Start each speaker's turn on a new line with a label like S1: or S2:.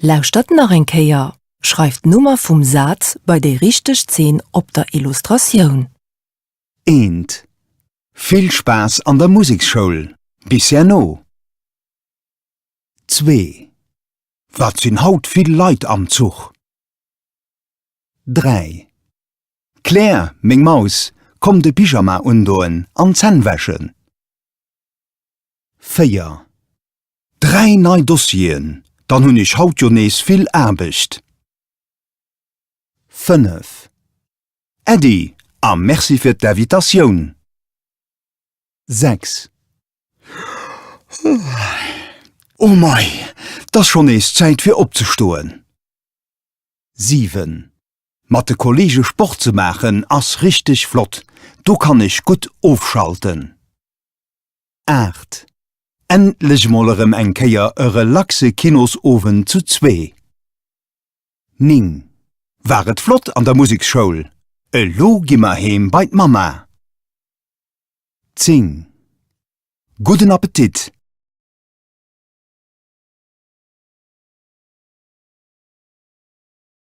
S1: Lauschtert nach eng Kéier. Schreift d'Nummer vum Saz bei déi richteg Zeen op der Illustratioun.
S2: Eent. Vill Spaass an der Museksschoul! Bis herno! Zwee. Wat sinn haut vill Leit am Zuch! 3. Claire, meng Maus, komm de Pyjama undoen an d'Zänn wäschen! 4. Dräi nei Dossieren, dann hunn ech haut jo nees vill Aarbecht. 5. Äddi a Merci fir d'Invitatioun. 6. Oh mei, 't ass schonn nees Zäit fir opzestoen. 7. Mat de Kollege Sport ze maachen ass richteg flott, do kann ech gutt ofschalten. 8. Endlech mol erëm eng Kéier e relaxe Kinosowend zu zwee. 9. War et flott an der Museksschoul? Elo gi mer heem bei d'Mamma. 10. Gudden Appetit!